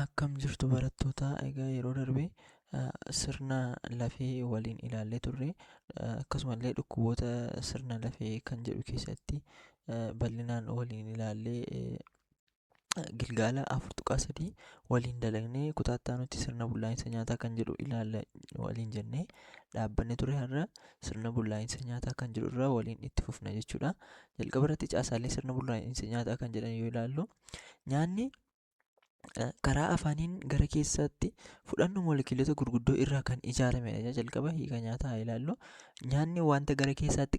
Akkam jirtu barattoota? Egaa yeroo darbe sirna lafee waliin ilaallee turre. Akkasumallee dhukkuboota sirna lafee kan jedhu keessatti bal'inaan waliin ilaallee gilgaala 4.3 waliin dalagnee kutaa itti aanutti sirna bullaa'insa nyaataa kan jedhu ilaalla waliin jennee dhaabbanne ture. Har'a sirna bullaa'insa nyaataa kan jedhu irraa waliin itti fufna jechuudha. Jalqaba irratti caasaalee sirna bullaa'insa nyaataa kan jedhan yoo ilaallu, nyaanni karaa afaaniin gara keessaatti fudhannu moolekiyuulota gurguddoo irraa kan ijaaramedha. Jalqaba hiika nyaataa haa ilaallu. Nyaanni wanta gara keessaatti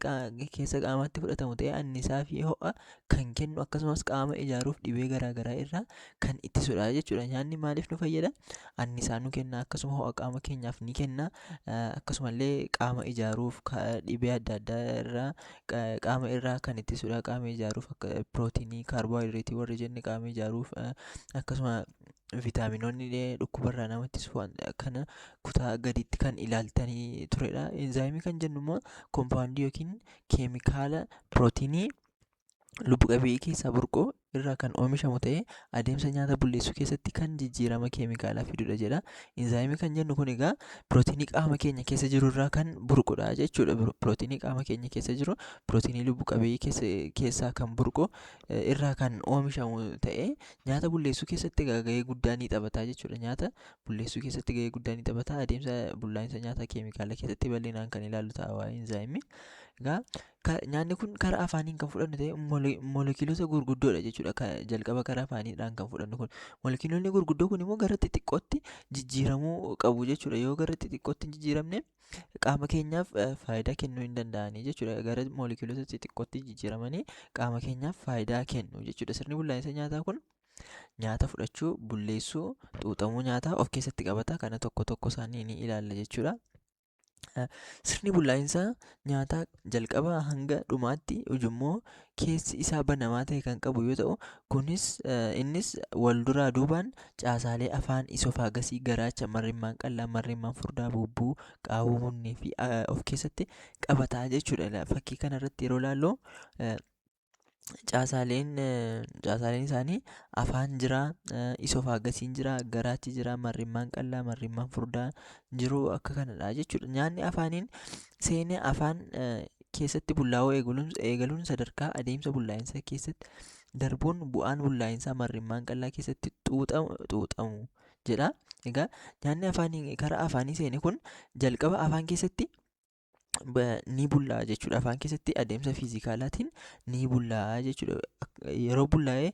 keessa qaamaatti fudhatamu ta'ee annisaa fi ho'a kan kennu, akkasumas qaama ijaaruuf dhibee garaa garaa irraa kan ittisudha jechuudha. Nyaanni maaliif nu fayyada? Annisaa nu kenna, akkasuma ho'a qaama keenyaaf ni kenna, akkasumallee qaama ijaaruuf dhibee adda addaa irraa qaama irraa kan ittisudha. Qaama ijaaruuf akka pirootiinii, kaarboohayidireetii warri jenne qaama ijaaruuf, akkasuma viitaaminoonni dhukkubarraa nama ittisu kana kutaa gaditti kan ilaaltanii turedha. Enzaayimii kan jennu immoo koompaawundii yookiin keemikaala pirootiinii lubbu qabeeyyii keessaa burqu irraa kan oomishamu ta'ee adeemsa nyaata bulleessuu keessatti kan jijjiirama keemikaalaa fidudha jedha. Enzaayimii kan jennu kun egaa pirootiinii qaama keenya keessa jiru irraa kan burqudha jechuudha. Pirootiinii qaama keenya keessa jiru, pirootiinii lubbu qabeeyyii keessaa kan burqu irraa kan oomishamu ta'ee nyaata bulleessuu keessatti egaa gahee guddaa ni taphata jechuudha. Nyaata bulleessuu keessatti gahee guddaa ni taphata. Adeemsa bullaa'insa nyaataa keemikaala keessatti bal'inaan kan ilaallu ta'a waa'ee enzaayimii. Egaa nyaanni kun karaa afaaniin kan fudhannu ta'ee moolekiyuulota gurguddoodha jechuudha. Jalqaba karaa afaaniidhaan kan fudhannu kun. Moolekiyuulonni gurguddoo kun immoo gara xixiqqootti jijjiiramuu qabu jechuudha. Yoo gara xixiqqootti hin jijjiiramne qaama keenyaaf faayidaa kennuu hin danda'anii jechuudha. Gara moolekiyuulota xixiqqootti jijjiiramanii qaama keenyaaf faayidaa kennu jechuudha. Sirni bullaa'insa nyaataa kun nyaata fudhachuu, bulleessuu, xuuxamuu nyaataa of keessatti qabata. Kana tokko tokko isaanii ni ilaalla jechuudha. Sirni bullaa'insa nyaataa jalqabaa hanga dhumaatti ujummoo keessi isaa banamaa ta'e kan qabu yoo ta'u, kunis innis wal duraa duubaan caasaalee afaan, isofaagasii, garaacha, marrimmaan qal'aa, marrimmaan furdaa, bubbuu, qaawwa munnee fi of keessatti qabata jechuudha. Fakkii kanarratti yeroo ilaallu caasaaleen isaanii afaan jira, isofaagasiin jira, garaachi jira, marrimmaan qal'aa, marrimmaan furdaa jiru akka kanadha jechuudha. Nyaanni afaaniin seenee afaan keessatti bullaa'uu eegaluun sadarkaa adeemsa bullaa'insa keessatti darbuun bu'aan bullaa'insaa marrimmaan qal'aa keessatti xuuxamu jedha. Egaa nyaanni afaanii karaa afaanii seene kun jalqaba afaan keessatti ni bullaa'a jechuudha. Afaan keessatti adeemsa fiizikaalaatiin ni bullaa'a jechuudha. Yeroo bullaa'ee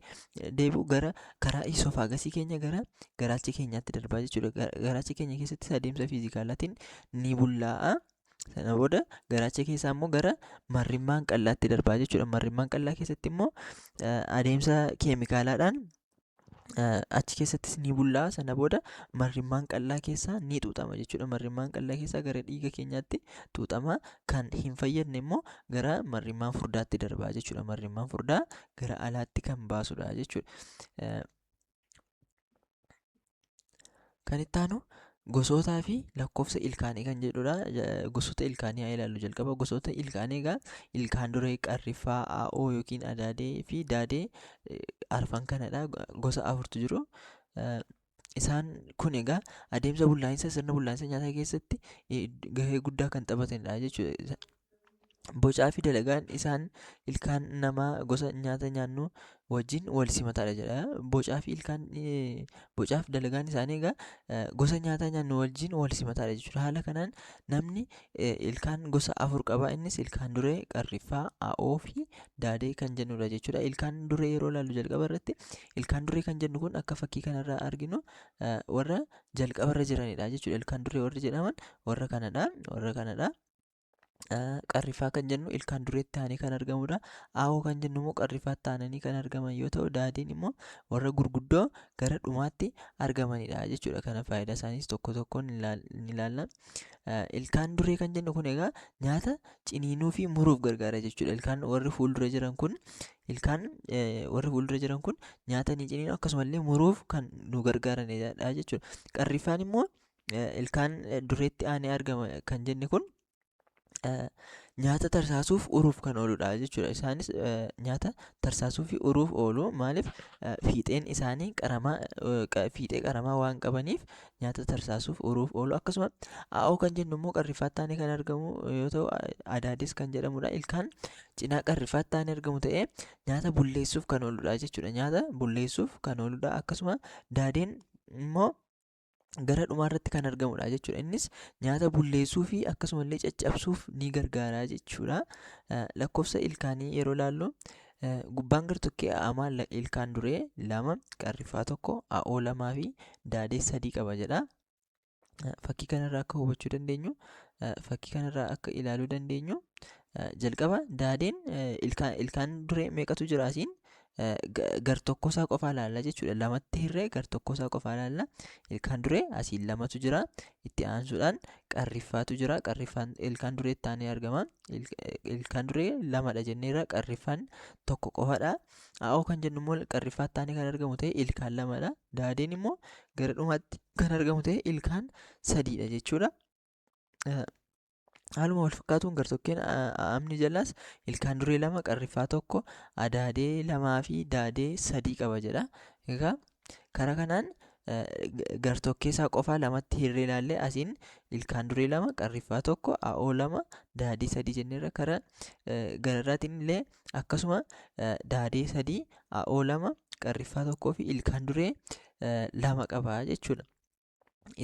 deebi'u gara karaa isofaagasii keenya gara garaacha keenyaatti darbaa jechuudha. Garaacha keenya keessattis adeemsa fiizikaalaatiin ni bullaa'a. Sana booda garaacha keessaa immoo gara marrimmaan qal'aatti darbaa jechuudha. Marrimmaan qal'aa keessatti immoo adeemsa keemikaalaadhaan achi keessattis ni bullaa'a. Sana booda marrimmaan qal'aa keessaa ni xuuxama jechuudha. Marrimmaan qal'aa keessaa gara dhiiga keenyaatti xuuxama. Kan hin fayyadne immoo gara marrimmaan furdaatti darbaa jechuudha. Marrimmaan furdaa gara alaatti kan baasudha jechuudha. Kan itti aanu gosootaa fi lakkoofsa ilkaanii kan jedhudha. Gosoota ilkaanii haa ilaallu jalqaba. Gosoota ilkaanii egaa ilkaan duree, qarriffaa, aa'oo yookiin adaadee fi daadee arfan kanadha. Gosa afurtu jiru. Isaan kun egaa adeemsa bullaa'insa sirna bullaa'insa nyaataa keessatti gahee guddaa kan taphatanidha jechuudha. Bocaa fi dalagaan isaan ilkaan namaa gosa nyaata nyaannu wajjin wal simataadha jedha. Bocaa fi ilkaan bocaa fi dalagaan isaanii egaa gosa nyaataa nyaannu wajjin wal simataadha jechuudha. Haala kanaan namni ilkaan gosa afur qaba. Innis ilkaan duree, qarriffaa, aa'oo fi daadee kan jennudha jechuudha. Ilkaan duree yeroo ilaallu jalqaba irratti ilkaan duree kan jennu kun akka fakkii kanarraa arginu warra jalqabarra jiranidha jechuudha. Ilkaan duree warri jedhaman warra kanadha. Warra kanadha. Qarriffaa kan jennu ilkaan dureetti aanee kan argamudha. Aawoo kan jennu immoo qarriffaatti aananii kan argaman yoo ta'u, daadeen immoo warra gurguddoo gara dhumaatti argamanidha jechuudha. Kana faayidaa isaaniis tokko tokkoon ni ilaalla. Ilkaan duree kan jennu kun egaa nyaata ciniinuu fi muruuf gargaara jechuudha. Ilkaan warri fuuldura jiran kun ilkaan warri fuuldura jiran kun nyaata ni ciniinu, akkasumallee muruuf kan nu gargaaranidha jechuudha. Qarriffaan immoo ilkaan dureetti aanee argama kan jenne kun Nyaata tarsaasuuf uruuf kan ooludha jechuudha. Isaanis nyaata tarsaasuu fi uruuf oolu. Maaliif fiixeen isaanii qaramaa fiixee qaramaa waan qabaniif nyaata tarsaasuuf uruuf oolu. Akkasuma aa'oo kan jennu immoo qarrifaatti aanee kan argamu yoo ta'u adaadis kan jedhamudha. Ilkaan cinaa qarrifaatti aanee argamu ta'ee nyaata bulleessuuf kan ooludha jechuudha. Nyaata bulleessuuf kan ooludha. Akkasuma daadeen immoo gara dhumaarratti kan argamudha jechuudha. Innis nyaata bulleessuu fi akkasumallee caccabsuuf ni gargaara jechuudha. Lakkoofsa ilkaanii yeroo ilaallu gubbaan gartokkee a'amaa ilkaan duree 2, qarriffaa 1, a'oo 2 fi daadee 3 qaba jedha. Fakkii kanarraa akka hubachuu dandeenyu, fakkii kanarraa akka ilaaluu dandeenyu, jalqaba daadeen ilkaan duree meeqatu jira asiin gar tokkosaa qofaa ilaalla jechuudha. Lamatti hirree gar tokkosaa qofaa ilaalla. Ilkaan duree asiin 2tu jira. Itti aansuudhaan qarriffaatu jira. Qarriffaan ilkaan duree itti aanee argama. Ilkaan duree 2dha jenneerra, qarriffaan 1 qofadha. A'oo kan jennu immoo qarriffaa itti aanee kan argamu ta'e ilkaan 2dha. Daadeen immoo gara dhumaatti kan argamu ta'e ilkaan 3dha jechuudha. Haaluma wal fakkaatuun gartokkeen a'amni jalaas ilkaan duree 2, qarriffaa 1, adaadee 2 fi daadee 3 qaba jedha. Egaa karaa kanaan gartokkee isaa qofaa lamatti hirree ilaallee asiin ilkaan duree 2, qarriffaa 1, a'oo 2, daadee 3 jenneerra. Karaa gararraatiin illee akkasuma daadee 3, a'oo 2, qarriffaa 1 fi ilkaan duree 2 qaba jechuudha.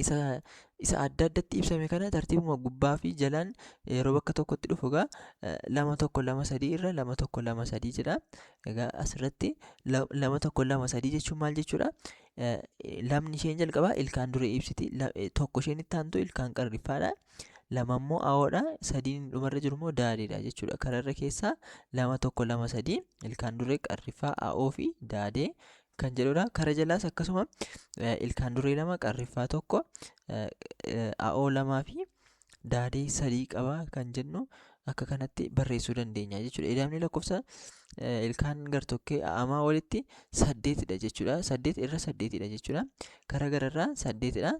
Isa adda addatti ibsame kana tartiibuma gubbaa fi jalaan yeroo bakka tokkotti dhufu egaa 2 1 2 3 irra 2 1 2 3 jedha. Egaa asirratti 2 1 2 3 jechuun maal jechuudha? Lamni isheen jalqabaa ilkaan duree ibsiti. 1 isheen itti aantu ilkaan qarriffaadha. 2 immoo a'oodha. 3 dhumarra jiru immoo daadeedha jechuudha. Kararra keessaa 2 1 2 3 ilkaan duree, qarriffaa, a'oo fi daadee kan jedhudha. Kara jalaas akkasuma ilkaan duree 2, qarriffaa 1, a'oo 2 fi daadee 3 qaba kan jennu akka kanatti barreessuu dandeenya jechuudha. Ida'amni lakkoofsa ilkaan gartokkee a'amaa walitti 8dha jechuudha. 8 irra 8dha jechuudha. Kara gararraa 8dha.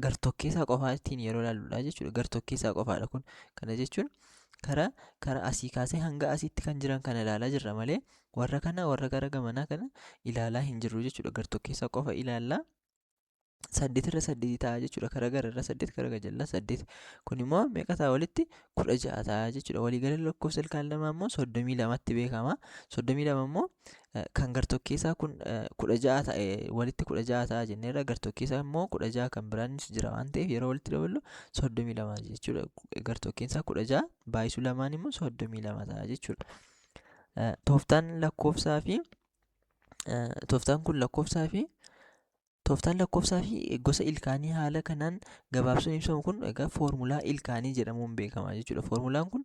Gartokkee isaa qofaa ittiin yeroo ilaalludha jechuudha. Gartokkee isaa qofaadha kun. Kana jechuun kara asii kaasee hanga asiitti kan jiran kana ilaalaa jirra malee warra kana warra gara gamanaa kana ilaalaa hin jirru jechuudha. Gartokkee isaa qofa ilaalla. 8 irra 8 ta'a jechuudha. Kara gararraa 8, kara gajallaa 8. Kun immoo meeqa ta'a walitti? 16 ta'a jechuudha. Waliigala lakkoofsa ilkaan lamaa immoo 32tti beekama. 32 immoo kan gartokkee isaa kun 16 ta'e walitti 16 ta'a jenneerra. Gartokkee isaa immoo 16 kan biraanis jira waan ta'eef yeroo walitti daballu 32 jechuudha. Gartokkeen isaa 16 baay'isuu lamaan immoo 32 ta'a jechuudha. Tooftaan lakkoofsaa fi tooftaan kun lakkoofsaa fi tooftaan lakkoofsaa fi gosa ilkaanii haala kanaan gabaabsuun ibsamu kun egaa foormulaa ilkaanii jedhamuun beekama jechuudha. Foormulaan kun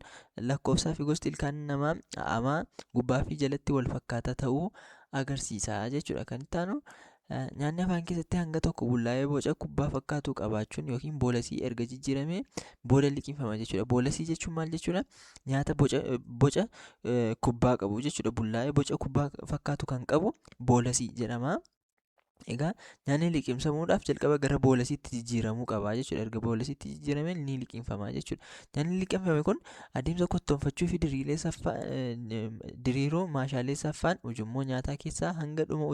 lakkoofsaa fi gosti ilkaan namaa a'amaa gubbaa fi jalatti wal fakkaataa ta'uu agarsiisa jechuudha. Kan itti aanu nyaanni afaan keessatti hanga tokko bullaa'ee boca kubbaa fakkaatu qabaachuun yookiin boolasii erga jijjiiramee booda liqimfama jechuudha. Boolasii jechuun maal jechuudha? Nyaata boca kubbaa qabu jechuudha. Bullaa'ee boca kubbaa fakkaatu kan qabu boolasii jedhama. Egaa nyaanni liqimsamuudhaaf jalqaba gara boolasiitti jijjiiramuu qaba jechuudha. Erga boolasiitti jijjiiramee ni liqimfama jechuudha. Nyaanni liqimfame kun adeemsa kottoonfachuu fi diriiruu maashaalee saffaan ujummoo nyaataa keessaa hanga dhuma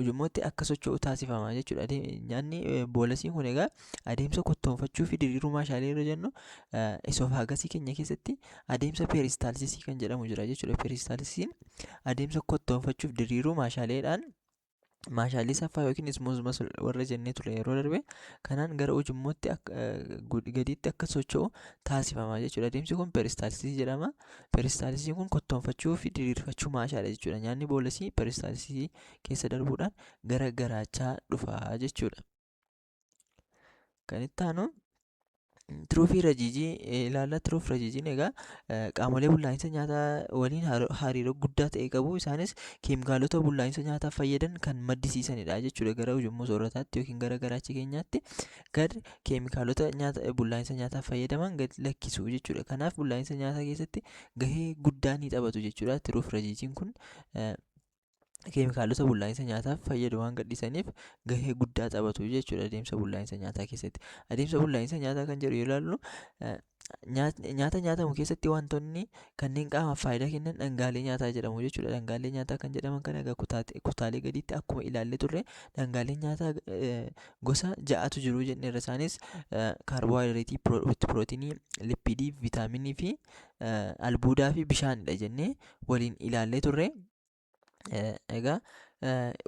ujummootti akka socho'u taasifama jechuudha. Nyaanni boolasiin kun egaa adeemsa kottoonfachuu fi diriiruu maashaalee yeroo jennu isofaagasii keenya keessatti adeemsa peeristaalsisii kan jedhamu jira jechuudha. Peeristaalsisiin adeemsa kottoonfachuuf diriiruu maashaaleedhaan maashaalee saffaa yookiin ismuuz masl warra jennee ture yeroo darbe kanaan gara ujummootti gadiitti akka socho'u taasifama jechuudha. Adeemsi kun peeristaalsisii jedhama. Peeristaalsisiin kun kottoonfachuu fi diriirfachuu maashaadha jechuudha. Nyaanni boolasii peeristaalsisii keessa darbuudhaan gara garaachaa dhufa jechuudha. Kan itti aanu tiruufii rajiijii ilaalla. Tiruuf rajiijiin egaa qaamolee bullaa'insa nyaataa waliin hariiroo guddaa ta'e qabu. Isaanis keemikaalota bullaa'insa nyaataaf fayyadan kan maddisiisanidha jechuudha. Gara ujummoo soorataatti yookiin gara garaacha keenyaatti gad keemikaalota nyaata bullaa'insa nyaataaf fayyadaman gad lakkisu jechuudha. Kanaaf bullaa'insa nyaataa keessatti gahee guddaa ni taphatu jechuudha. Tiruuf rajiijiin kun Keemikaalota bullaa'insa nyaataaf fayyadu waan gadhiisaniif gahee guddaa taphatu jechuudha adeemsa bullaa'insa nyaataa keessatti. Adeemsa bullaa'insa nyaataa kan jedhu yoo ilaallu, nyaata nyaatamu keessatti wantoonni kanneen qaamaaf faayidaa kennan dhangaalee nyaataa jedhamu jechuudha. Dhangaalee nyaataa kan jedhaman kana egaa kutaalee gadiitti akkuma ilaallee turre, dhangaaleen nyaataa gosa ja'atu jiru jenneerra. Isaanis kaarboohayidireetii, pirootinii, lipiidii, viitaaminii fi albuudaa fi bishaanidha jennee waliin ilaallee turre. Egaa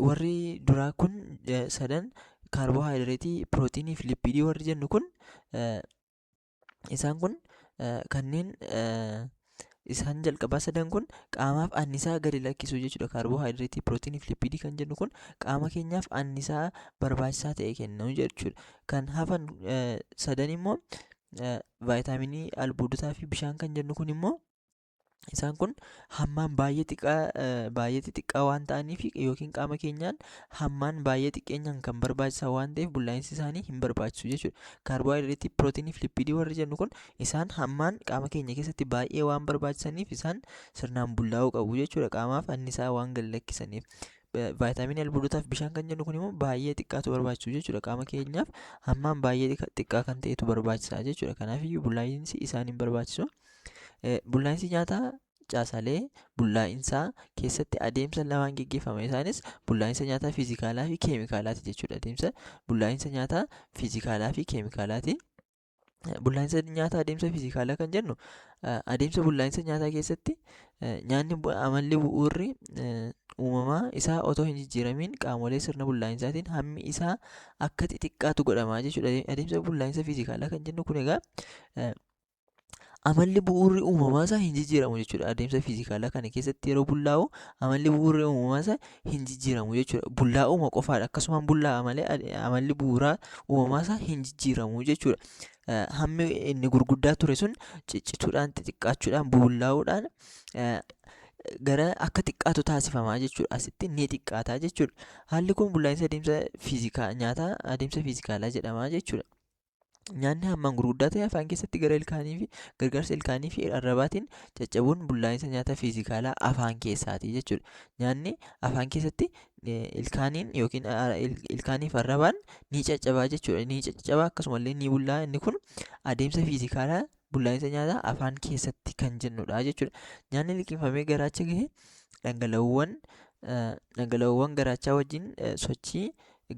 warri duraa kun sadan, kaarboohayidireetii, pirootinii fi lipiidii warri jennu kun, isaan kun kanneen isaan jalqabaa sadan kun qaamaaf annisaa gadi lakkisu jechuudha. Kaarboohayidireetii, pirootinii fi lipiidii kan jennu kun qaama keenyaaf annisaa barbaachisaa ta'e kennu jechuudha. Kan hafan sadan immoo, vaayitaaminii, albuudotaa fi bishaan kan jennu kun immoo, isaan kun hammaan baay'ee xiqqaa, baay'ee xixiqqaa waan ta'aniif yookiin qaama keenyaan hammaan baay'ee xiqqeenyaan kan barbaachisan waan ta'eef bullaa'insi isaanii hin barbaachisu jechuudha. Kaarboohayidireetii, pirootinii fi lipiidii warri jennu kun isaan hammaan qaama keenya keessatti baay'ee waan barbaachisaniif isaan sirnaan bullaa'uu qabu jechuudha, qaamaaf annisaa waan gad lakkisaniif. Vaayitaaminii, albuudotaa fi bishaan kan jennu kun immoo baay'ee xiqqaatu barbaachisu jechuudha. Qaama keenyaaf hammaan baay'ee xiqqaa kan ta'etu barbaachisa jechuudha. Kanaafiyyuu bullaa'insi isaan hin barbaachisu. Bullaa'insi nyaataa caasaalee bullaa'insaa keessatti adeemsa lamaan geggeeffama. Isaanis bullaa'insa nyaataa fiizikaalaa fi keemikaalaati jechuudha. Adeemsa bullaa'insa nyaataa fiizikaalaa fi keemikaalaati. Bullaa'insa nyaataa adeemsa fiizikaalaa kan jennu, adeemsa bullaa'insa nyaataa keessatti nyaanni amalli bu'uurri uumamaa isaa otoo hin jijjiiramiin qaamolee sirna bullaa'insaatiin hammi isaa akka xixiqqaatu godhama jechuudha. Adeemsa bullaa'insa fiizikaalaa kan jennu kun egaa amalli bu'uurri uumamaa isaa hin jijjiiramu jechuudha. Adeemsa fiizikaalaa kana keessatti yeroo bullaa'u amalli bu'uurri uumamaa isaa hin jijjiiramu jechuudha. Bullaa'uma qofaadha. Akkasumaan bullaa'a malee amalli bu'uuraa uumamaa isaa hin jijjiiramu jechuudha. Hammi inni gurguddaa ture sun ciccituudhaan, xixiqqaachuudhaan, bullaa'uudhaan gara akka xiqqaatu taasifamaa jechuudha. Asitti ni xiqqaataa jechuudha. Haalli kun bullaa'insa adeemsa fiizikaa nyaataa adeemsa fiizikaalaa jedhama jechuudha. Nyaanni hammaan gurguddaa ta'e afaan keessatti gara ilkaanii fi gargaarsa ilkaanii fi arrabaatiin caccabuun bullaa'insa nyaata fiizikaalaa afaan keessaati jechuudha. Nyaanni afaan keessatti ilkaaniin yookiin ilkaanii fi arrabaan ni caccabaa jechuudha. Ni caccabaa, akkasumallee ni bullaa'a. Inni kun adeemsa fiizikaalaa bullaa'insa nyaataa afaan keessatti kan jennudha jechuudha. Nyaanni liqimfamee garaacha gahe dhangala'oowwan garaachaa wajjin sochii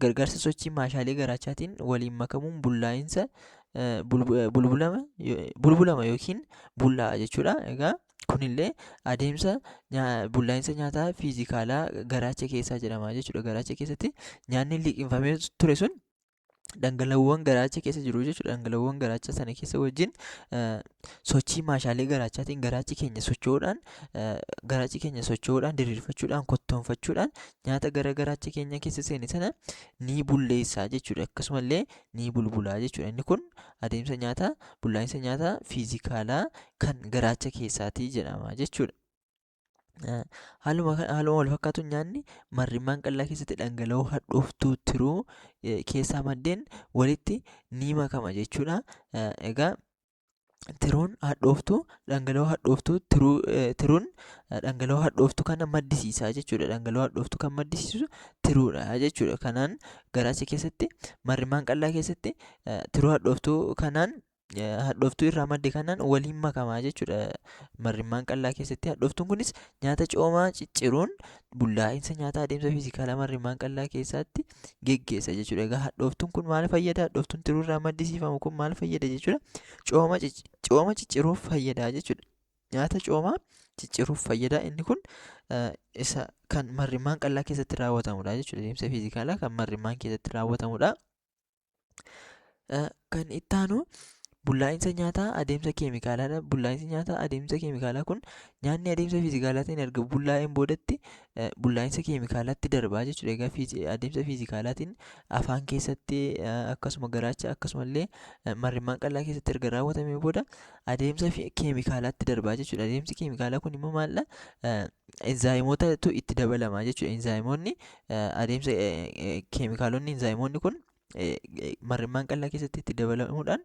gargaarsa sochii maashaalee garaachaatiin waliin makamuun bullaa'insa bulbulama yookiin bullaa'a jechuudha. Egaa kunillee adeemsa bullaa'insa nyaataa fiizikaalaa garaacha keessaa jedhama jechuudha. Garaacha keessatti nyaanni liqimfamee ture sun dhangala'oowwan garaacha keessa jiru jechuudha. Dhangala'oowwan garaacha sana keessa wajjin sochii maashaalee garaachaatiin garaachi keenya socho'uudhaan, diriirfachuudhaan, kottoonfachuudhaan nyaata gara garaacha keenya keessa seene sana ni bulleessa jechuudha. Akkasumallee ni bulbulaa jechuudha. Inni kun adeemsa nyaataa bullaa'insa nyaataa fiizikaalaa kan garaacha keessaatii jedhama jechuudha. Haaluma wal fakkaatuun nyaanni marrimmaan qal'aa keessatti dhangala'oo hadhooftuu tiruu keessaa maddeen walitti ni makama jechuudha. Egaa tiruun hadhooftuu dhangala'oo hadhooftuu tiruu, tiruun dhangala'oo hadhooftuu kana maddisiisa jechuudha. Dhangala'oo hadhooftuu kan maddisiisu tiruudha jechuudha. Kanaan garaacha keessatti, marrimmaan qal'aa keessatti tiruu hadhooftuu kanaan, hadhooftuu irraa madde kanaan waliin makamaa jechuudha. Marrimmaan qal'aa keessatti hadhooftuun kunis nyaata coomaa cicciruun bullaa'insa nyaataa adeemsa fiizikaalaa marrimmaan qal'aa keessatti geggeessa jechuudha. Egaa hadhooftuun kun maal fayyada? Hadhooftuun tiruu irraa maddisiifamu kun maal fayyada jechuudha? Cooma cicciruuf fayyada jechuudha. Nyaata coomaa cicciruuf fayyada. Inni kun isa kan marrimmaan qal'aa keessatti raawwatamudha jechuudha. Adeemsa fiizikaalaa kan marrimmaan keessatti raawwatamudha. Kan itti aanu bullaa'insa nyaataa adeemsa keemikaalaadha. Bullaa'insi nyaataa adeemsa keemikaalaa kun nyaanni adeemsa fiizikaalaatiin erga bullaa'een boodatti bullaa'insa keemikaalaatti darbaa jechuudha. Egaa adeemsa fiizikaalaatiin afaan keessatti, akkasuma garaacha, akkasumallee marrimmaan qal'aa keessatti erga raawwatamee booda adeemsa keemikaalaatti darbaa jechuudha. Adeemsi keemikaalaa kun immoo maalidha? Enzaayimootatu itti dabalama jechuudha. Enzaayimoonni adeemsa keemikaalonni enzaayimoonni kun Marrimmaan qal'aa keessatti itti dabalamuudhaan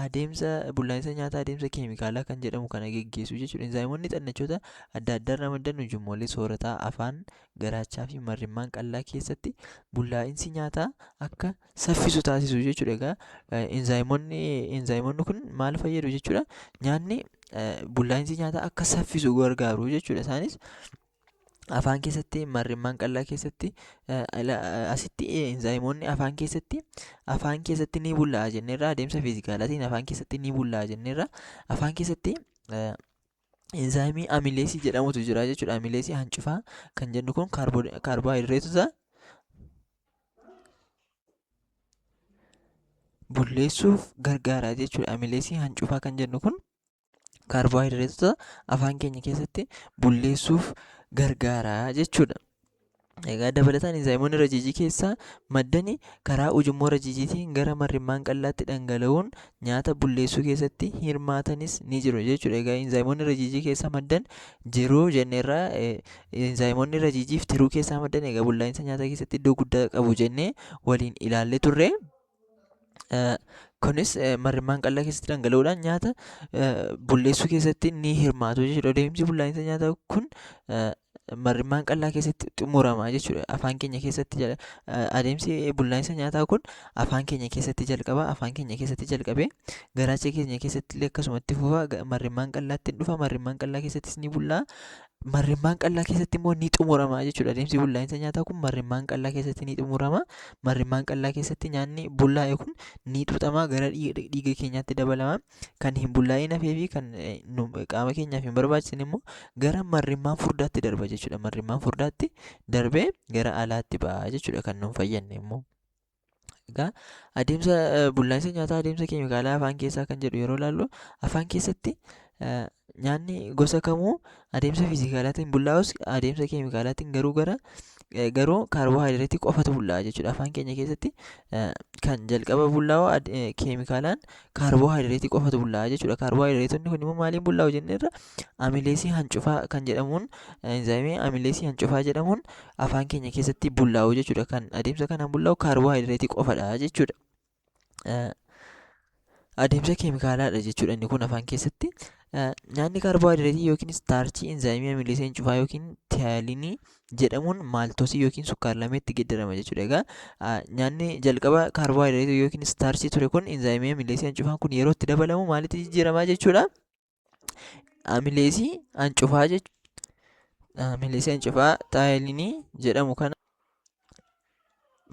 adeemsa bullaa'insa nyaataa adeemsa keemikaalaa kan jedhamu kana geggeessu jechuudha. Inzaayimoonni xannachoota adda addaa irraa maddan ujummoolee soorataa afaan, garaachaa fi marrimmaan qal'aa keessatti bullaa'insi nyaataa akka saffisu taasisu jechuudha. Egaa inzaayimoonni kun maal fayyadu jechuudha? Nyaanni bullaa'insi nyaataa akka saffisu gargaaru jechuudha. Isaanis afaan keessatti, marrimmaan qal'aa keessatti, asitti inzaayimoonni afaan keessatti ni bullaa'a jenneerra. Adeemsa fiizikaalaatiin afaan keessatti ni bullaa'a jenneerra. Afaan keessatti inzaayimii amileesii jedhamutu jira jechuudha. Amileesii hancufaa kan jennu kun kaarboohayidireetota bulleessuuf gargaara jechuudha. Amileesii hancufaa kan jennu kun kaarboohayidireetota afaan keenya keessatti bulleessuuf gargaara jechuudha. Egaa dabalataan inzaayimoonni rajiijii keessaa maddani karaa ujummoo rajiijiitiin gara marrimmaan qal'aatti dhangala'uun nyaata bulleessuu keessatti hirmaatanis ni jiru jechuudha. Egaa inzaayimoonni rajiijii keessaa maddan jiru jenneerra. Inzaayimoonni rajiijii fi tiruu keessaa maddan egaa bullaa'insa nyaataa keessatti iddoo guddaa qabu jennee waliin ilaallee turre. Kunis marrimmaan qal'aa keessatti dhangala'uudhaan nyaata bulleessuu keessatti ni hirmaatu jechuudha. Adeemsi bullaa'insa nyaataa kun marrimmaan qal'aa keessatti xumurama jechuudha. Afaan keenya keessatti adeemsi bullaa'insa nyaataa kun afaan keenya keessatti jalqaba. Afaan keenya keessatti jalqabee garaacha keenya keessatti illee akkasumatti fufa. Marrimmaan qal'aatti dhufa. Marrimmaan qal'aa keessattis ni bullaa'a. Marrimmaan qal'aa keessatti immoo ni xumurama jechuudha. Adeemsi bullaa'insa nyaataa kun marrimmaan qal'aa keessatti ni xumurama. Marrimmaan qal'aa keessatti nyaanni bullaa'e kun ni xuuxama, gara dhiiga keenyaatti dabalama. Kan hin bullaa'in hafee fi kan qaama keenyaaf hin barbaachisne immoo gara marrimmaan furdaatti darba jechuudha. Marrimmaan furdaatti darbee gara alaatti ba'a jechuudha kan nu hin fayyadne immoo. Egaa adeemsa bullaa'insa nyaataa adeemsa keemikaalaa afaan keessaa kan jedhu yeroo ilaallu, afaan keessatti nyaanni gosa kamuu adeemsa fiizikaalaatiin bullaa'us, adeemsa keemikaalaatiin garuu gara garuu kaarboohayidireetii qofatu bullaa'a jechuudha. Afaan keenya keessatti kan jalqaba bullaa'u keemikaalaan kaarboohayidireetii qofatu bullaa'a jechuudha. Kaarboohayidireetonni kun immoo maaliin bullaa'u jenneerra? Amileesii hancufaa kan jedhamuun, enzaayimii amileesii hancufaa jedhamuun afaan keenya keessatti bullaa'u jechuudha. Kan adeemsa kanaan bullaa'u kaarboohayidireetii qofadha jechuudha. Adeemsa keemikaalaadha jechuudha inni kun afaan keessatti. Nyaanni kaarboohayidireetii yookiin istaarchii enzaayimii amileesii hancufaa yookiin tiyaalinii jedhamuun maaltoosii yookiin sukkaar-lameetti geeddarama jechuudha. Egaa nyaanni jalqaba kaarboohayidireetii yookiin istaarchii ture kun enzaayimii amileesii hancufaan kun yeroo itti dabalamu maalitti jijjiiramaa jechuudha? Amileesii hancufaa jechuudha. Amileesii hancufaa tiyaalinii jedhamu kana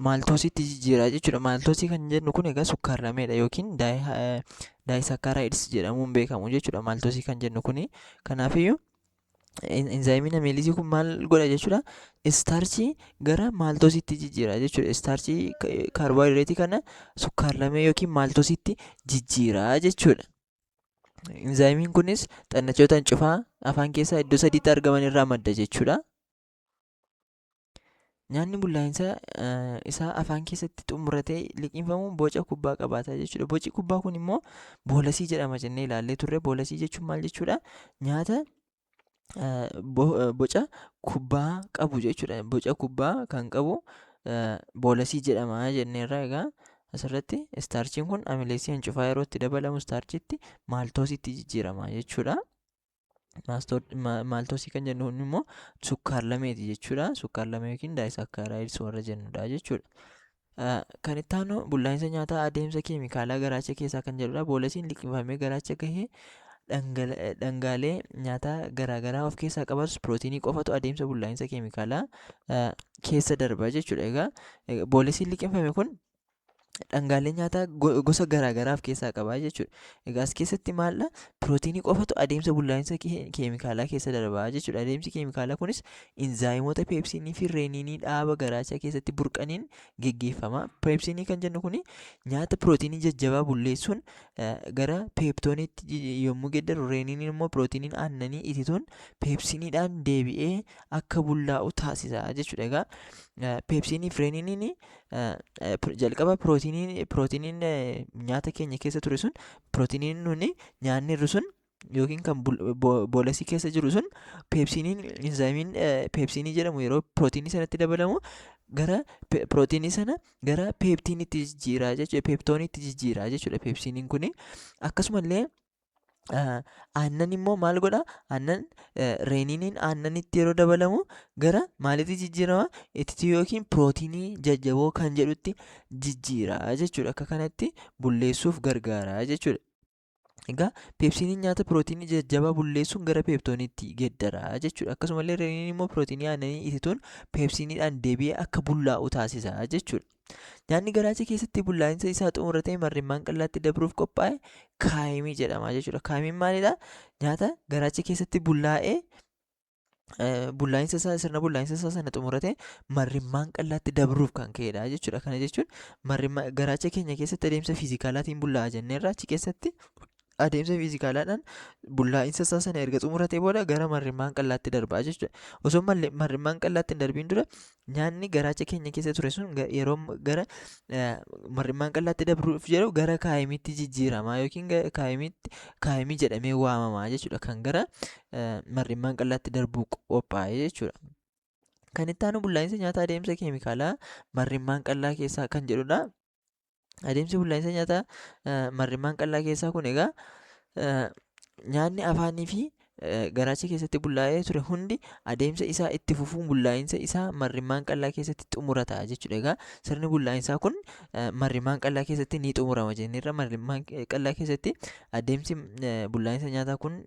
maaltoosiitti jijjiiraa jechuudha. Maaltoosii kan jennu kun egaa sukkaar-lameedha yookiin daayisakkaaराayidis jedhamuun beekamu jechuudha. Maaltoosii kan jennu kuni. Kanaafiyyuu enzaayimiin amileesii kun maal godha jechuudha? Istaarchii gara maaltoosiitti jijjiira jechuudha. Istaarchii kaarboohayidireetii kana sukkaar-lamee yookiin maaltoosiitti jijjiira jechuudha. Enzaayimiin kunis xannachoota hancufaa afaan keessaa iddoo sadiitti argaman irraa madda jechuudha. Nyaanni bullaa'insa isaa afaan keessatti xumuratee liqimfamuun boca kubbaa qabaata jechuudha. Boci kubbaa kun immoo boolasii jedhama jennee ilaallee turre. Boolasii jechuun maal jechuudha? Nyaata boca kubbaa qabu jechuudha. Boca kubbaa kan qabu boolasii jedhama jenneerra. Egaa asirratti istaarchiin kun amileesii hancufaa yeroo itti dabalamu istaarchitti maaltoosiitti jijjiirama jechuudha. Maaltoosii kan jennu kun immoo sukkaar-lameeti jechuudha. Sukkaar-lamee yookiin daayisakkaaराayidis warra jennudha jechuudha. Kan itti aanu bullaa'insa nyaataa adeemsa keemikaalaa garaacha keessaa kan jedhudha. Boolasiin liqimfamee garaacha gahee dhangaalee nyaataa garaagaraa of keessaa qabatus pirootiinii qofatu adeemsa bullaa'insa keemikaalaa keessa darba jechuudha. Egaa boolasiin liqimfame kun dhangaalee nyaataa gosa garaagaraa of keessaa qaba jechuudha. Egaa as keessatti maaldha? Pirootiinii qofatu adeemsa bullaa'insa keemikaalaa keessa darba jechuudha. Adeemsi keemikaalaa kunis inzaayimoota peepsiinii fi reeninii dhaaba garaachaa keessatti burqaniin geggeeffama. Peepsiinii kan jennu kuni nyaata pirootiinii jajjabaa bulleessuun gara peeptooniitti yommuu geeddaru, reeniniin immoo pirootiiniin aannanii itituun peepsiiniidhaan deebi'ee akka bullaa'u taasisa jechuudha. Egaa peepsiinii fi reeniniin jalqaba pirootiiniin nyaata keenya keessa ture sun, pirootiiniin nuni nyaanni irru sun yookiin kan boolasii keessa jiru sun, peepsiiniin, inzaayimiin peepsiinii jedhamu yeroo pirootiinii sanatti dabalamu Gara pirootiinii sana gara peeptiinitti jijjiiraa jechuudha. Peeptoonitti jijjiiraa jechuudha peepsiiniin kuni. Akkasumallee aannan immoo maal godhaa? Aannan reeniiniin aannanitti yeroo dabalamu gara maaliitti jijjiirama? Ititii yookiin pirootiinii jajjaboo kan jedhutti jijjiira jechuudha. Akka kanatti bulleessuuf gargaara jechuudha. Egaa peepsiiniin nyaata pirootiinii jajjabaa bulleessuun gara peeptooniitti geeddara jechuudha. Akkasumallee reeniin immoo pirootiinii aannanii itituun peepsiiniidhaan deebi'ee akka bullaa'u taasisa jechuudha. Nyaanni garaacha keessatti bullaa'insa isaa xumuratee marrimmaan qal'aatti dabruuf qophaa'e kaayimii jedhama jechuudha. Kaayimiin maalidha? Nyaata garaacha keessatti bullaa'ee bullaa'insa isaa sirna bullaa'insa isaa sana xumuratee marrimmaan qal'aatti dabruuf kan ka'edha jechuudha. Kana jechuun garaacha keenya keessatti adeemsa fiizikaalaatiin bullaa'a jenneerra achi keessatti adeemsa fiizikaalaadhaan bullaa'insa isaa sana erga xumuratee booda gara marrimmaan qal'aatti darbaa jechuudha. Osoo marrimmaan qal'aatti hin darbiin dura nyaanni garaacha keenya keessa ture sun yeroo gara marrimmaan qal'aatti dabruuf jedhu gara kaayimiitti jijjiirama yookiin kaayimiitti kaayimii jedhamee waamama jechuudha. Kan gara marrimmaan qal'aatti darbuu qophaa'e jechuudha. Kan itti aanu bullaa'insa nyaataa adeemsa keemikaalaa marrimmaan qal'aa keessaa kan jedhudha. Adeemsi bullaa'insa nyaataa marrimmaan qal'aa keessaa kun egaa nyaanni afaanii fi garaacha keessatti bullaa'ee ture hundi adeemsa isaa itti fufuun bullaa'insa isaa marrimmaan qal'aa keessatti xumurata jechuudha. Egaa sirni bullaa'insaa kun marrimmaan qal'aa keessatti ni xumurama jenneerra. Marrimmaan qal'aa keessatti adeemsi bullaa'insa nyaataa kun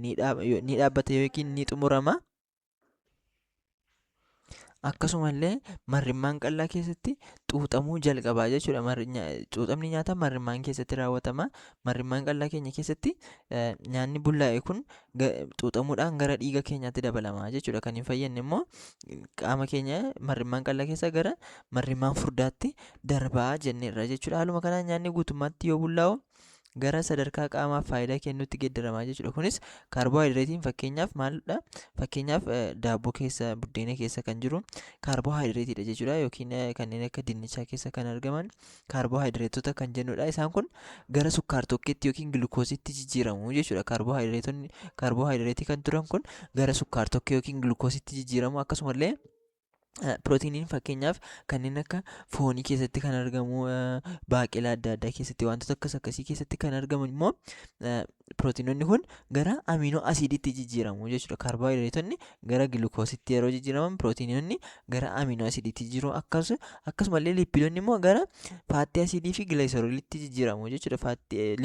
ni dhaabbata yookiin ni xumurama. Akkasumallee marrimmaan qal'aa keessatti xuuxamuu jalqabaa jechuudha. Xuuxamni nyaataa marrimmaan keessatti raawwatama. Marrimmaan qal'aa keenya keessatti nyaanni bullaa'e kun xuuxamuudhaan gara dhiiga keenyaatti dabalama jechuudha. Kan hin fayyadne immoo qaama keenya marrimmaan qal'aa keessaa gara marrimmaan furdaatti darbaa jenneerra jechuudha. Haaluma kanaan nyaanni guutummaatti yoo bullaa'u gara sadarkaa qaamaaf faayidaa kennuutti geeddaramaa jechuudha. Kunis kaarboohayidireetiin fakkeenyaaf maalidha? Fakkeenyaaf daabboo keessa, buddeena keessa kan jiru kaarboohayidireetiidha jechuudha. Yookiin kanneen akka dinnichaa keessa kan argaman kaarboohayidireetota kan jennudha. Isaan kun gara sukkaar tokkeetti yookiin gilukoositti jijjiiramu jechuudha. Kaarboohayidireetonni kaarboohayidireetii kan turan kun gara sukkaar tokkee yookiin gilukoositti jijjiiramu. Akkasumallee pirootiiniin fakkeenyaaf kanneen akka foonii keessatti kan argamu, baaqelaa adda addaa keessatti, wantoota akkas akkasii keessatti kan argamu immoo pirootiinonni kun gara amiinoo asiidiitti jijjiiramu jechuudha. Kaarboohayidireetonni gara gilukoositti yeroo jijjiiraman pirootiinonni gara amiinoo asiidiitti jijjiiramu. Akkasumallee lipiidonni immoo gara faattii asiidii fi gileeseroolitti jijjiiramu jechuudha.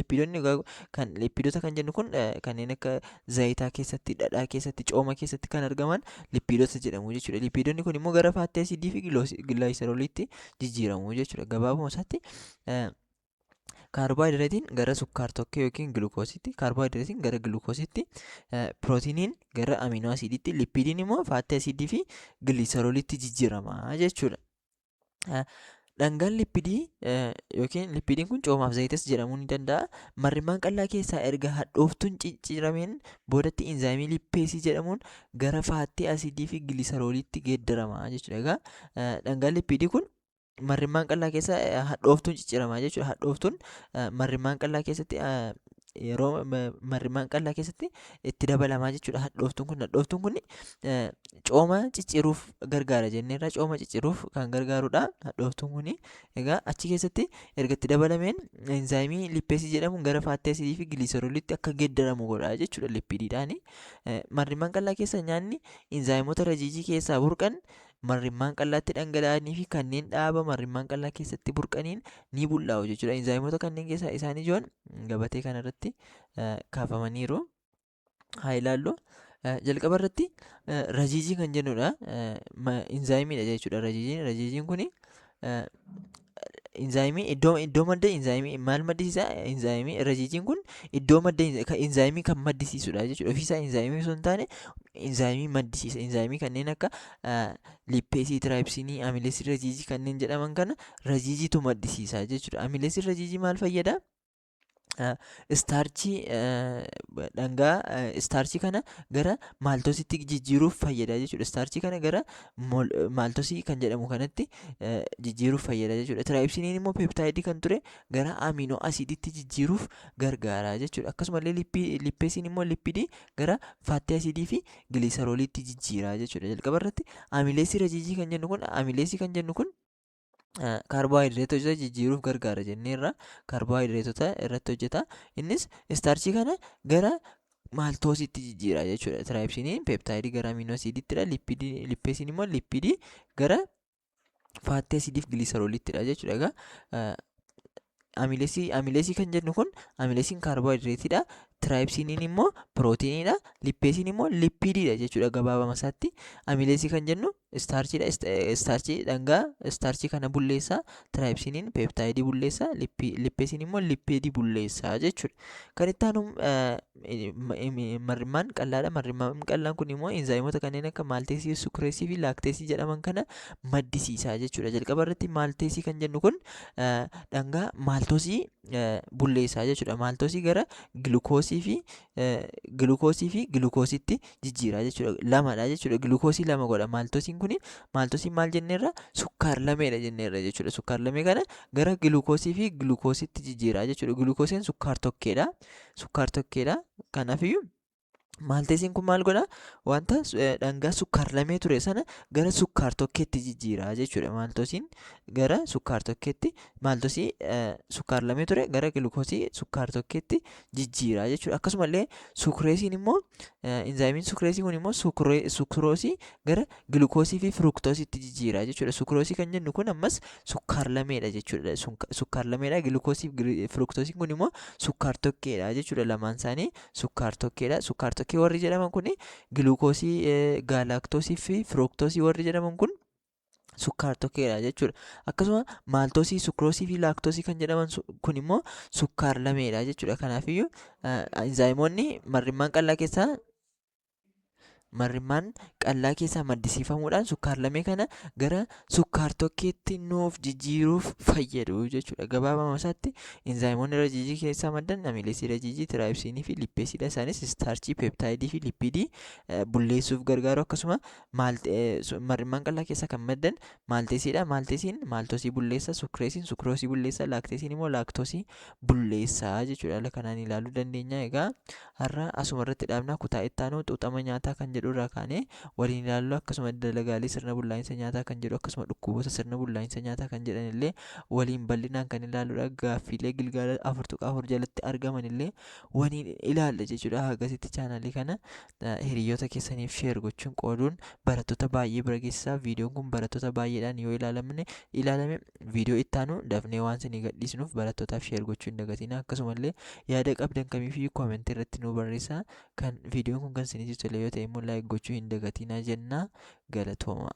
Lipiidonni kan lipiidota kan jennu kun kanneen akka zayitaa keessatti, dhadhaa keessatti, cooma keessatti kan argaman lipiidota jedhamu jechuudha. Lipiidonni kun immoo gara faattii asiidii fi gileeseroolitti jijjiiramu jechuudha. Gabaabuma isaatti kaarboohayidireetiin gara sukkaar tokkee yookiin gilukoositti, kaarboohayidireetiin gara gilukoositti, pirootiiniin gara amiinoo asiidiitti, lipiidiin immoo faattii asiidii fi giliseroolitti jijjiirama jechuudha. Dhangaan lipidii yookiin lipidiin kun coomaaf zayitas jedhamuu ni danda'a. Marrimmaan qal'aa keessaa erga hadhooftuun ciccirameen boodatti inzaayimii lipeesii jedhamuun gara faattii asiidii fi giliseroolitti geeddarama jechuudha. Egaa dhangaan lipidii kun marrimmaan qal'aa keessa hadhooftuun ciccirama jechuudha. Hadhooftuun marrimmaan qal'aa keessatti yeroo marrimmaan qal'aa keessatti itti dabalamaa jechuudha. Hadhooftuun kun cooma cicciruuf gargaara jenneerra. Cooma cicciruuf kan gargaarudha hadhooftuun kun. Egaa achi keessatti erga itti dabalameen enzaayimii lipeesii jedhamuun gara faattii asiidii fi giliseroolitti akka geeddaramu godha jechuudha lipidiidhaani. Marrimmaan qal'aa keessa nyaanni enzaayimoota rajiijii keessaa burqan marrimmaan qal'aatti dhangala'anii fi kanneen dhaaba marrimmaan qal'aa keessatti burqaniin ni bullaa'u jechuudha. Enzaayimoota kanneen keessaa isaan ijoon gabatee kanarratti kaafamaniiru. Haa ilaallu. Jalqaba irratti rajiijii kan jennudha. Enzaayimiidha jechuudha rajiijiin. Rajiijiin kuni enzaayimii iddoo madda enzaayimii maal maddisiisa? Enzaayimii rajiijiin kun iddoo madda enzaayimii kan maddisiisudha jechuudha. Ofiisaa enzaayimii osoo hin taane enzaayimii maddisiisa. Enzaayimii kanneen akka lipeesii, tiraayipsinii, amileesii rajiijii kanneen jedhaman kana rajiijiitu maddisiisa jechuudha. Amileesiin rajiijii maal fayyada? Istaarchii, dhangaa istaarchii kana gara maaltoositti jijjiiruuf fayyada jechuudha. Istaarchii kana gara maaltoosii kan jedhamu kanatti jijjiiruuf fayyada jechuudha. Tiraayipsiniin immoo peeptaayidii kan ture gara amiinoo asiiditti jijjiiruuf gargaara jechuudha. Akkasumallee lippeesiin immoo lippidii gara faattii asiidii fi giliisarooliitti jijjiira jechuudha. Jalqaba irratti amileesii rajiijii kan jennu kun, amileesii kan jennu kun kaarboohayidireetota jijjiiruuf gargaara jenneerra. Kaarboohayidireetota irratti hojjeta. Innis istaarchii kana gara maaltoositti jijjiira jechuudha. Tiraayipsiniin peeptaayidii gara amiinoo asiidittidha. Lippeesiin immoo lippidii gara faattii asiidii fi giliisarooliittidha jechuudha. Egaa amileesii kan jennu kun, amileesiin kaarboohayidireetiidha. Tiraayipsiniin immoo pirootiiniidha. Lippeesiin immoo lippiidiidha jechuudha gabaabama isaatti. Amileesii kan jennu istaarchiidha. Istaarchii, dhangaa istaarchii kana bulleessaa. Tiraayipsiniin peeptaayidii bulleessaa. Lippeesiin immoo lippiidii bulleessaa jechuudha. Kan itti aanu marrimmaan qal'aadha. Marrimmaan qal'aan kun immoo enzaayimoota kanneen akka maalteesii, sukureesii fi laakteesii jedhaman kana maddisiisaa jechuudha. Jalqaba irratti maalteesii kan jennu kun dhangaa maaltoosii bulleessaa jechuudha. Maaltoosii gara gilukoosii fi gilukoositti jijjiira jechuudha. Lamadha jechuudha. Gilukoosii lama godha. Maaltoosiin kuni, maaltoosiin maal jenneerra? Sukkaar lameedha jenneerra jechuudha. Sukkaar lamee kana gara gilukoosii fi gilukoositti jijjiira jechuudha. Gilukoosiin sukkaar tokkeedha. Sukkaar tokkeedha. Kanaafiyyuu maalteesiin kun maal godha? Wanta dhangaa sukkaar lamee ture sana gara sukkaar tokkeetti jijjiira jechuudha. Maaltoosiin gara sukkaar tokkeetti, maaltoosii sukkaar lamee ture gara gilukoosii sukkaar tokkeetti jijjiira jechuudha. Akkasumallee sukureesiin immoo, inzaayimiin sukureesii kun immoo sukuroosii gara gilukoosii fi firuktoositti jijjiira jechuudha. Sukuroosii kan jennu kun ammas sukkaar lameedha jechuudha. Sukkaar lameedha. Gilukoosii fi firuktoosiin kun immoo sukkaar tokkeedha jechuudha. Lamaan isaanii sukkaar tokkeedha. Sukkaar tokkee warri jedhaman kun gilukoosii, gaalaaktoosii fi firuktoosii warri jedhaman kun sukkaar tokkeedha jechuudha. Akkasuma maaltoosii, sukroosii fi laaktoosii kan jedhaman kun immoo sukkaar lameedha jechuudha. Kanaafiyyuu enzaayimoonni marrimmaan qal'aa keessaa maddisiifamuudhaan sukkaar lamee kana gara sukkaar tokkeetti nuuf jijjiiruuf fayyadu jechuudha. Gabaabama isaatti enzaayimoonni rajiijii keessaa maddan amileesii rajiijii, tiraayipsiinii fi lippeesiidha. Isaanis istaarchii, peeptaayidii fi lippidii bulleessuuf gargaaru. Akkasuma marrimmaan qal'aa keessaa kan maddan maalteesiidha. Maalteesiin maaltoosii bulleessa, sukreesiin sukroosii bulleessa, laakteesiin immoo laaktoosii bulleessa jechuudha. Haala kanaan ilaaluu dandeenya. Egaa har'a asuma irratti dhaabna. Kutaa itti aanu xuuxama nyaataa kan jedhu irraa kaanee waliin ilaallu. Akkasuma dalagaalee sirna bullaa'insa nyaataa kan jedhu, akkasuma dhukkuboota sirna bullaa'insa nyaataa kan jedhan illee waliin bal'inaan kan ilaalludha. Gaaffiilee gilgaala 4.4 jalatti argaman illee waliin ilaalla jechuudha. Hagasitti chaanalii kana hiriyoota keessaniif share gochuun, qooduun barattoota baay'ee bira geessisaa. Viidiyoon kun barattoota baay'eedhaan yoo ilaalame viidiyoo itti aanu dafnee waan isinii gadhiisnuuf barattootaaf share gochuu hin dagatinaa. Akkasumallee yaada qabdan kamiifiyyuu koomentii irratti nu barreessaa. Kan viidiyoon kun kan isinitti tole yoo ta'e immoo like gochuu hin dagatinaa jenna. Galatooma.